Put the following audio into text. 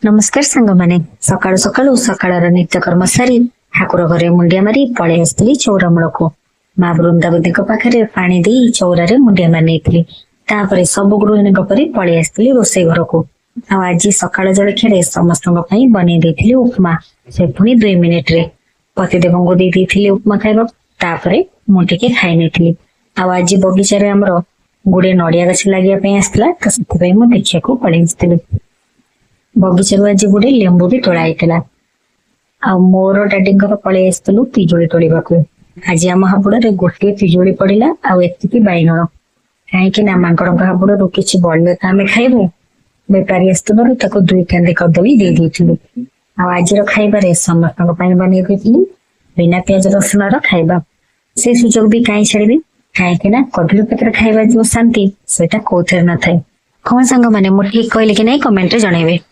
ନମସ୍କାର ସାଙ୍ଗମାନେ। ସକାଳୁ ସକାଳୁ ସକାଳର ନିତ୍ୟକର୍ମ ସାରି ଠାକୁର ଘରେ ମୁଣ୍ଡିଆ ମାରି ପଳେଇ ଆସିଥିଲି ଚଉରାମୂଳକୁ। ମା ବୃନ୍ଦାବତୀଙ୍କ ପାଖରେ ପାଣି ଦେଇ ଚଉରାରେ ମୁଣ୍ଡିଆ ମାରି ନେଇଥିଲି। ତାପରେ ସବୁ ଗୃହିଣୀଙ୍କ ପରି ପଳେଇ ଆସିଥିଲି ରୋଷେଇ ଘରକୁ। ଆଉ ଆଜି ସକାଳ ଜଳଖିଆରେ ସମସ୍ତଙ୍କ ପାଇଁ ବନେଇ ଦେଇଥିଲି ଉପମା, ସେ ପୁଣି 2 ମିନିଟରେ। ପତିଦେବଙ୍କୁ ଦେଇ ଦେଇଥିଲି ଉପମା ଖାଇବାକୁ, ତାପରେ ମୁଁ ଟିକେ ଖାଇ ନେଇଥିଲି। ଆଉ ଆଜି ବଗିଚାରେ ଆମର ଗୁଡିଏ ନଡିଆ ଗଛ ଲାଗିବା ପାଇଁ ଆସିଥିଲା, ତ ସେଥିପାଇଁ ମୁଁ ଦେଖିବାକୁ ପଳେଇ ଆସିଥିଲି। ବଗିଚାରୁ ଆଜି ଗୋଟେ ଲେମ୍ବୁ ବି ତୋଳା ହେଇଥିଲା। ଆଉ ମୋର ଡାଡିଙ୍କର ପଳେଇ ଆସିଥିଲୁ ପିଜୁଳି ତୋଳିବାକୁ। ଆଜି ଆମ ହାବୁଡରେ ଗୋଟିଏ ପିଜୁଳି ପଡିଲା ଆଉ ଏତିକି ବାଇଗଣ। କାହିଁକି ନା ମାଙ୍କଡଙ୍କ ହାବୁଡରୁ କିଛି ବଳିଲେ ତ ଆମେ ଖାଇବୁ। ବେପାରୀ ଆସିଥିବାରୁ ତାକୁ 2 କାନ୍ଦି କଦଳୀ ଦେଇ ଦେଇଥିଲୁ। ଆଉ ଆଜିର ଖାଇବାରେ ସମସ୍ତଙ୍କ ପାଇଁ ବନେଇ ଦେଇଥିଲି ବିନା ପିଆଜ ରସୁଣର ଖାଇବା। ସେ ସୁଯୋଗ ବି କାହିଁ ଛାଡିବି? କାହିଁକି ନା କଦଳୀ ପତ୍ର ଖାଇବା ଯୋଉ ଶାନ୍ତି, ସେଇଟା କୋଉଥିରେ ନଥାଏ। କଣ ସାଙ୍ଗମାନେ, ମୁଁ ଠିକ କହିଲି କି ନାଇଁ, କମେଣ୍ଟରେ ଜଣେଇବେ।